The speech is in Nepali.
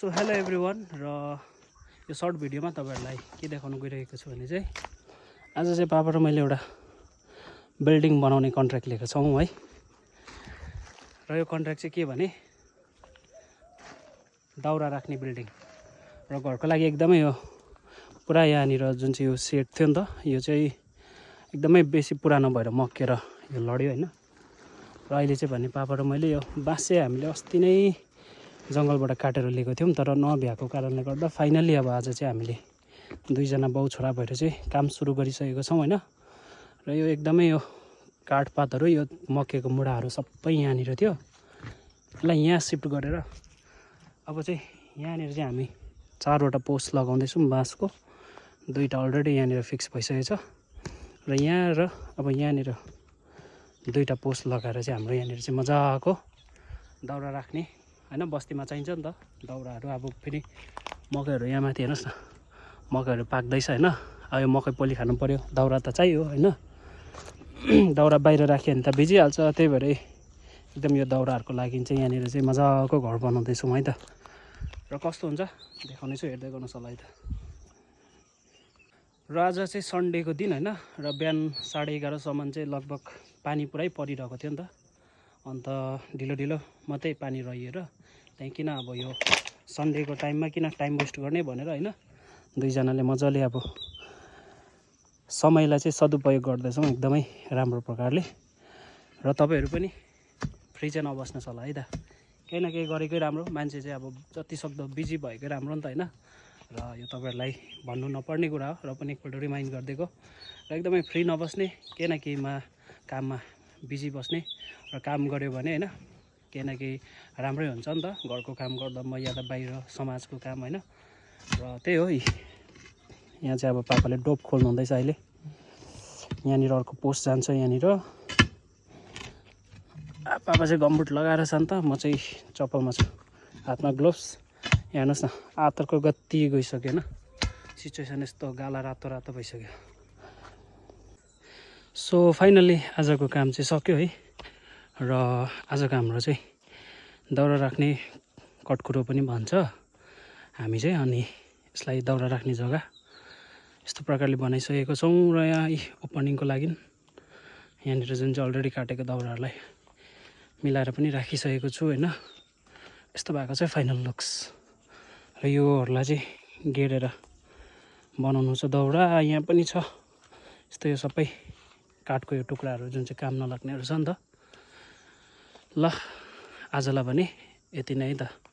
सो हेलो एभ्रिवान र यो सर्ट भिडियोमा तपाईहरुलाई के देखाउन गइरहेको छु भने चाहिँ आज चाहिँ पापा र मैले एउटा बिल्डिङ बनाउने कन्ट्र्याक्ट लिएको छौं है। र यो कन्ट्र्याक्ट चाहिँ के भने दाउरा राख्ने बिल्डिङ र घरको लागि एकदमै यो पुरा यहाँनिर जुन चाहिँ यो सेट थियो नि त यो चाहिँ एकदमै बेसी पुरानो भएर मक्केर यो लड्यो हैन। र अहिले चाहिँ भने पापा र मैले यो बाँस चाहिँ हामीले अस्ति नै जंगलबाट काटेर लिएको थियौं तर नभ्याएको कारणले गर्दा फाइनली अब आज चाहिँ हामीले दुईजना बाउ छोरा भएर चाहिँ काम सुरु गरिसकेको छौं हैन। र यो एकदमै यो काठपातहरु यो मक्केको मुढाहरु सबै यहाँनिर थियो यसलाई यहाँ शिफ्ट गरेर अब चाहिँ यहाँनिर चाहिँ हामी चारवटा पोस्ट लगाउँदै छौं बाँसको दुईटा अलरेडी यहाँनिर फिक्स भइसकेछ र यहाँ र अब यहाँनिर दुईटा पोस्ट लगाएर चाहिँ हाम्रो यहाँनिर चाहिँ मजाको दाउरा राख्ने हैन। बस्तीमा चाहिन्छ नि त दाउराहरु। अब फेरि मकैहरु यहाँ माथि हेर्नुस् न मकैहरु पाक्दैछ हैन। अब यो मकै पोली खानु पर्यो दाउरा त चाहियो हैन। दाउरा बाहिर राख्यो भने त भिजिहाल्छ त्यही भएर एकदम यो दाउराहरुको लागि चाहिँ यहाँनिर चाहिँ मजाको घर बनाउँदै छौं है त। र कस्तो हुन्छ देखाउने छु हेर्दै गर्नुस् होला है त। र आज चाहिँ सन्डेको दिन हैन र बिहान 11:30 सम्म चाहिँ लगभग पानी पुरै परिरहेको थियो नि त। अन्त ढिलो ढिलो मात्रै पानी रहिएर त्यही किन अब यो सन्डेको टाइममा किन टाइम वेस्ट गर्ने भनेर हैन दुईजनाले मजाले अब समयलाई चाहिँ सदुपयोग गर्दैछौं एकदमै राम्रो प्रकारले। र तपाईहरु पनि फ्री चाहिँ नबस्नुस् होला है त। केही न केही गरेकै राम्रो। मान्छे चाहिँ अब जति सक्दो बिजी भएकै राम्रो नि त हैन। र यो तपाईहरुलाई भन्नु नपर्ने कुरा हो र पनि एकपल्ट रिमाइन्ड गर्दिएको। र एकदमै फ्री नबस्ने केही न केहीमा काममा बिजी बस्ने र काम गर्यो भने हैन केही न केही राम्रै हुन्छ नि त। घरको काम गर्दा म या त बाहिर समाजको काम हैन। र त्यही हो यहाँ चाहिँ अब पापाले डोप खोल्नु हुँदैछ अहिले। यहाँनिर अर्को पोस्ट जान्छ यहाँनिर। पापा चाहिँ गमबुट लगाएर छ नि त म चाहिँ चप्पलमा छु हातमा ग्लोभ्स। यहाँ हेर्नुस् न आतरको गति गइसक्यो हैन। सिचुएसन यस्तो गाला रातो रातो भइसक्यो। सो फाइनली आजको काम चाहिँ सक्यो है। र आजको हाम्रो चाहिँ दाउरा राख्ने कटकुरो पनि भन्छ हामी चाहिँ। अनि यसलाई दाउरा राख्ने जग्गा यस्तो प्रकारले बनाइसकेको छौं। र यहाँ ओपनिङको लागि यहाँनिर जुन चाहिँ अलरेडी काटेको दाउराहरूलाई मिलाएर पनि राखिसकेको छु हैन। यस्तो भएको चाहिँ फाइनल लुक्स। र योहरुलाई चाहिँ गेडेर बनाउनु छ दाउरा। यहाँ पनि छ यस्तो यो सबै काठको यो टुक्राहरु जुन चाहिँ काम नलाग्नेहरु छ नि त। ल आजलाई भने यति नै है त।